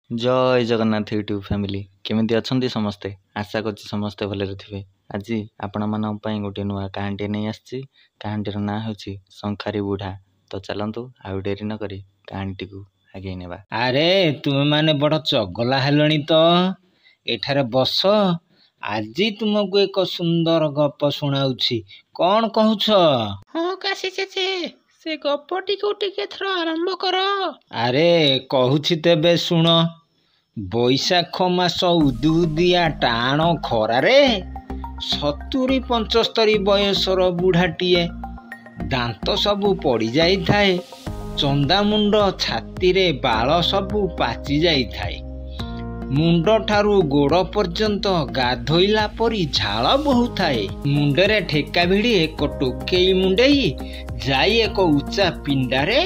ଜୟ Jagannath YouTube family, କେମିତି ଅଛନ୍ତି ସମସ୍ତେ? ଆଶା କରୁଛି ସମସ୍ତେ ଭଲରେ ଥିବେ। ଆଜି ଆପଣମାନଙ୍କ ପାଇଁ ଗୋଟିଏ ନୂଆ କାହାଣୀଟିଏ ନେଇ ଆସିଛି। କାହାଣୀଟିର ନାଁ ହେଉଛି ଶଙ୍ଖାରୀ ବୁଢ଼ା। ତ ଚାଲନ୍ତୁ, ଆଉ ଡେରି ନକରି କାହାଣୀଟିକୁ ଆଗେଇ ନେବା। ଆରେ, ତୁମେମାନେ ବଡ଼ ଚଗଲା ହେଲଣି ତ! ଏଠାରେ ବସ, ଆଜି ତୁମକୁ ଏକ ସୁନ୍ଦର ଗପ ଶୁଣାଉଛି। କ'ଣ କହୁଛ? ହଁ କାଶୀ ଜେଜେ, ସେ ଗପଟିକୁ ଟିକେ ଥର ଆରମ୍ଭ କର। ଆରେ, କହୁଛି ତେବେ ଶୁଣ। ବୈଶାଖ ମାସ ଉଦୁଉଦିଆ ଟାଣ ଖରାରେ 70 75 ବୟସର ବୁଢ଼ାଟିଏ, ଦାନ୍ତ ସବୁ ପଡ଼ିଯାଇଥାଏ, ଚନ୍ଦାମୁଣ୍ଡ ଛାତିରେ ବାଳ ସବୁ ପାଚି ଯାଇଥାଏ, ମୁଣ୍ଡଠାରୁ ଗୋଡ଼ ପର୍ଯ୍ୟନ୍ତ ଗାଧୋଇଲା ପରି ଝାଳ ବୋହୁଥାଏ। ମୁଣ୍ଡରେ ଠେକା ଭିଡ଼ି ଏକ ଟୋକେଇ ମୁଣ୍ଡେଇ ଯାଇ ଏକ ଉଚ୍ଚା ପିଣ୍ଡାରେ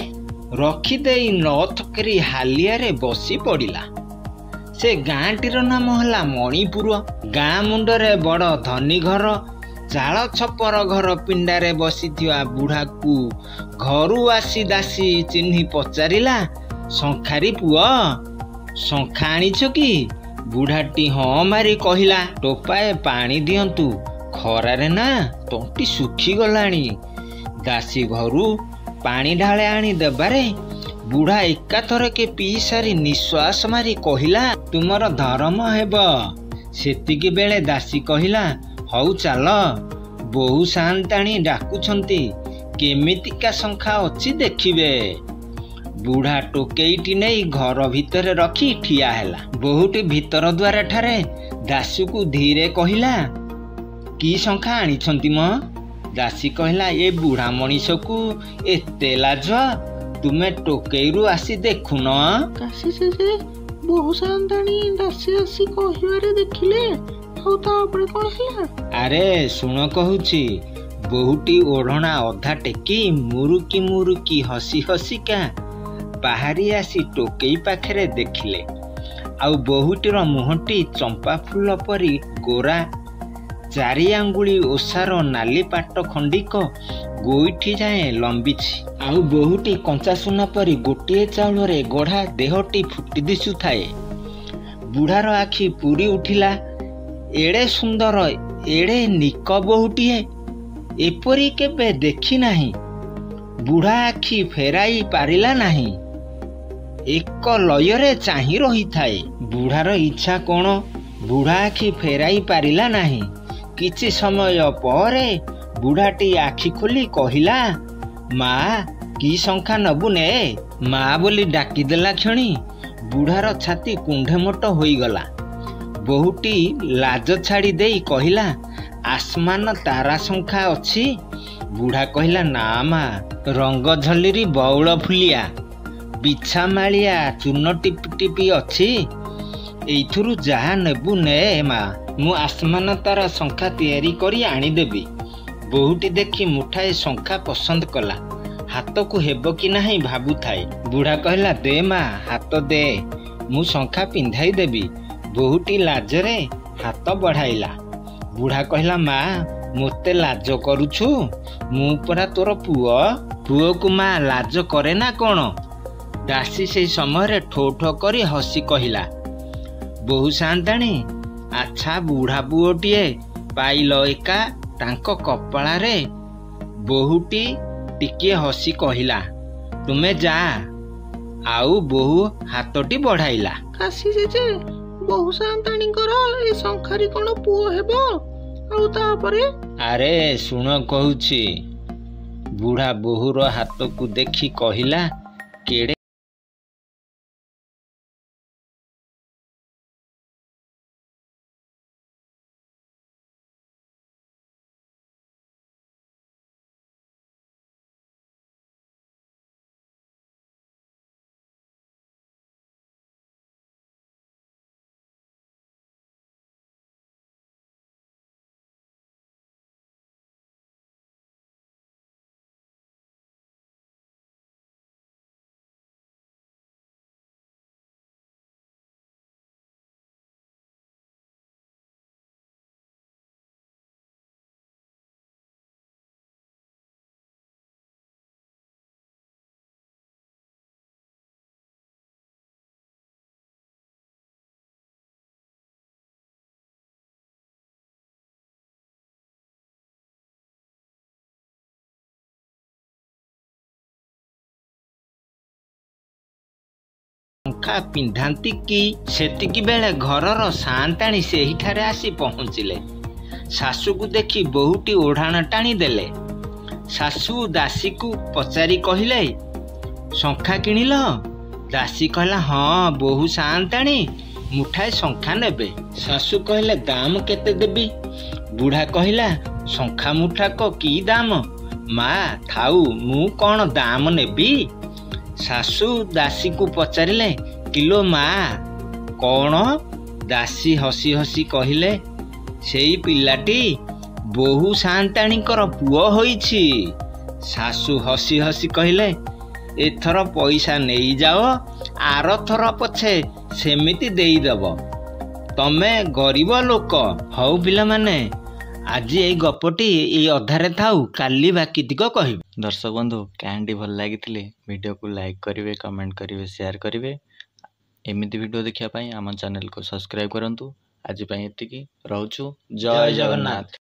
ରଖିଦେଇ ନଥକରି ହାଲିଆରେ ବସି ପଡ଼ିଲା। ସେ ଗାଁଟିର ନାମ ହେଲା ମଣିପୁର। ଗାଁ ମୁଣ୍ଡରେ ବଡ଼ ଧନୀ ଘର, ଚାଳ ଛପର ଘର। ପିଣ୍ଡାରେ ବସିଥିବା ବୁଢ଼ାକୁ ଘରୁ ଆସି ଦାସୀ ଚିହ୍ନି ପଚାରିଲା, "ଶଙ୍ଖାରୀ ପୁଅ, ଶଙ୍ଖା ଆଣିଛ କି?" ବୁଢ଼ାଟି ହଁ ମାରି କହିଲା, "ଟୋପାଏ ପାଣି ଦିଅନ୍ତୁ, ଖରାରେ ନା ତଣ୍ଟି ଶୁଖିଗଲାଣି।" ଦାସୀ ଘରୁ ପାଣି ଢାଳେ ଆଣି ଦେବାରେ ବୁଢ଼ା ଏକାଥରକେ ପିଇସାରି ନିଶ୍ୱାସ ମାରି କହିଲା, "ତୁମର ଧରମ ହେବ।" ସେତିକି ବେଳେ ଦାସୀ କହିଲା, "ହଉ ଚାଲ, ବୋହୂ ସାଆନ୍ତାଣୀ ଡାକୁଛନ୍ତି, କେମିତିକା ଶଙ୍ଖା ଅଛି ଦେଖିବେ।" ବୁଢ଼ା ଟୋକେଇଟି ନେଇ ଘର ଭିତରେ ରଖି ଠିଆ ହେଲା। ବୋହୂଟି ଭିତର ଦ୍ୱାର ଠାରେ ଦାସୀକୁ ଧୀରେ କହିଲା, "କି ଶଙ୍ଖା ଆଣିଛନ୍ତି ମ?" ଦାସୀ କହିଲା, "ଏ ବୁଢ଼ା ମଣିଷକୁ ଏତେ ଲାଜ, ତୁମେ ଟୋକେଇରୁ ଆସି ଦେଖୁନ।" କାଶୀ ଜେଜେ, ବୋହୂ ସାଆନ୍ତାଣୀ ଦାସୀ ଆସି କହିବାରେ ଦେଖିଲେ, ଆଉ ତାପରେ କ'ଣ ହେଲା? ଆରେ ଶୁଣ କହୁଛି। ବୋହୂଟି ଓଢ଼ଣା ଅଧା ଟେକି ମୁରୁକି ମୁରୁକି ହସି ହସିକା ବାହାରି ଆସି ଟୋକେଇ ପାଖରେ ଦେଖିଲେ। ଆଉ ବୋହୂଟିର ମୁହଁଟି ଚମ୍ପା ଫୁଲ ପରି ଗୋରା, 4 ଆଙ୍ଗୁଳି ଓସାର ନାଲି ପାଟ ଖଣ୍ଡିକ ଗୋଇଠି ଯାଏଁ ଲମ୍ବିଛି। ଆଉ ବୋହୂଟି କଞ୍ଚା ସୁନା ପରି ଗୋଟିଏ ଚାଉଳରେ ଗଢ଼ା ଦେହଟି ଫୁଟି ଦିଶୁଥାଏ। ବୁଢ଼ାର ଆଖି ପୂରି ଉଠିଲା। ଏଡ଼େ ସୁନ୍ଦର, ଏଡ଼େ ନିକ ବୋହୂଟିଏ, ଏପରି କେବେ ଦେଖି ନାହିଁ। ବୁଢ଼ା ଆଖି ଫେରାଇ ପାରିଲା ନାହିଁ, ଏକ ଲୟରେ ଚାହିଁ ରହିଥାଏ। ବୁଢ଼ାର ଇଚ୍ଛା କ'ଣ, ବୁଢ଼ା ଆଖି ଫେରାଇ ପାରିଲା ନାହିଁ। କିଛି ସମୟ ପରେ ବୁଢ଼ାଟି ଆଖି ଖୋଲି କହିଲା, "ମା, କି ଶଙ୍ଖା ନବୁ ନେ।" ମା ବୋଲି ଡାକିଦେଲା କ୍ଷଣି ବୁଢ଼ାର ଛାତି କୁଣ୍ଢେମୋଟ ହୋଇଗଲା। ବୋହୂଟି ଲାଜ ଛାଡ଼ି ଦେଇ କହିଲା, "ଆସମାନ ତାରା ଶଙ୍ଖା ଅଛି?" ବୁଢ଼ା କହିଲା, "ନା ମା, ରଙ୍ଗ ଝଲ୍ଲିରି ବଉଳ ଫୁଲିଆ ବିଛା ମାଳିଆ ଚୂନ ଟିପି ଟିପି ଅଛି। ଏଇଥିରୁ ଯାହା ନେବୁ ନେ ମା, ମୁଁ ଆସମାନ ତାରା ଶଙ୍ଖା ତିଆରି କରି ଆଣିଦେବି।" ବୋହୂଟି ଦେଖି ମୁଠାଏ ଶଙ୍ଖା ପସନ୍ଦ କଲା। ହାତକୁ ହେବ କି ନାହିଁ ଭାବୁଥାଏ। ବୁଢ଼ା କହିଲା, "ଦେ ମା, ହାତ ଦେ, ମୁଁ ଶଙ୍ଖା ପିନ୍ଧାଇ ଦେବି।" ବୋହୂଟି ଲାଜରେ ହାତ ବଢ଼ାଇଲା। ବୁଢ଼ା କହିଲା, "ମା, ମୋତେ ଲାଜ କରୁଛୁ? ମୁଁ ପରା ତୋର ପୁଅ। ପୁଅକୁ ମା ଲାଜ କରେ ନା କ'ଣ?" ଦାସୀ ସେଇ ସମୟରେ ଠୋ ଠୋ କରି ହସି କହିଲା, "ବୋହୂ ସାଆନ୍ତାଣୀ, ଆଚ୍ଛା ବୁଢ଼ା ପୁଅଟିଏ ପାଇଲ ଏକା ତାଙ୍କ କପାଳରେ।" ବୋହୂଟି ଟିକିଏ ହସି କହିଲା, "ତୁମେ ଯା।" ଆଉ ବୋହୂ ହାତଟି ବଢ଼ାଇଲା। କାଶୀ ଜେଜେ, ବୋହୂ ସାଆନ୍ତାଣୀଙ୍କର ଏ ଶଙ୍ଖାରୀ କ'ଣ ପୁଅ ହେବ? ଆଉ ତାପରେ? ଆରେ ଶୁଣ କହୁଛି। ବୁଢ଼ା ବୋହୂର ହାତକୁ ଦେଖି କହିଲା, "କେଡ଼େ ଶଙ୍ଖା ପିନ୍ଧାନ୍ତି କି? ସେତିକି ବେଳେ ଘରର ସାଆନ୍ତାଣୀ ସେହିଠାରେ ଆସି ପହଞ୍ଚିଲେ। ଶାଶୁକୁ ଦେଖି ବୋହୂଟି ଓଢ଼ାଣ ଟାଣି ଦେଲେ। ଶାଶୁ ଦାସୀକୁ ପଚାରି କହିଲେ, ଶଙ୍ଖା କିଣିଲ? ଦାସୀ କହିଲା, ହଁ ବୋହୂ ସାଆନ୍ତାଣୀ, ମୁଠାଏ ଶଙ୍ଖା ନେବେ। ଶାଶୁ କହିଲେ, ଦାମ କେତେ ଦେବି? ବୁଢ଼ା କହିଲା, ଶଙ୍ଖା ମୁଠାକ କି ଦାମ ମା, ଥାଉ, ମୁଁ କ'ଣ ଦାମ ନେବି? ଶାଶୁ ଦାସୀକୁ ପଚାରିଲେ, କିଲୋ ମା, କ'ଣ? ଦାସୀ ହସି ହସି କହିଲେ, ସେଇ ପିଲାଟି ବୋହୂ ସାଆନ୍ତାଣୀଙ୍କର ପୁଅ ହୋଇଛି। ଶାଶୁ ହସି ହସି କହିଲେ, ଏଥର ପଇସା ନେଇଯାଅ, ଆରଥର ପଛେ ସେମିତି ଦେଇଦେବ, ତମେ ଗରିବ ଲୋକ। ହଉ ପିଲାମାନେ, ଆଜି ଏଇ ଗପଟି ଏଇ ଅଧାରେ ଥାଉ, କାଲି ବାକିତିକ କହିବି। ଦର୍ଶକ ବନ୍ଧୁ, କାହାଣୀଟି ଭଲ ଲାଗିଥିଲେ ଭିଡ଼ିଓକୁ ଲାଇକ୍ କରିବେ, କମେଣ୍ଟ କରିବେ, ସେୟାର କରିବେ। ଏମିତି ଭିଡ଼ିଓ ଦେଖିବା ପାଇଁ ଆମ ଚ୍ୟାନେଲକୁ ସବସ୍କ୍ରାଇବ୍ କରନ୍ତୁ। ଆଜି ପାଇଁ ଏତିକି ରହୁଛୁ। ଜୟ ଜଗନ୍ନାଥ।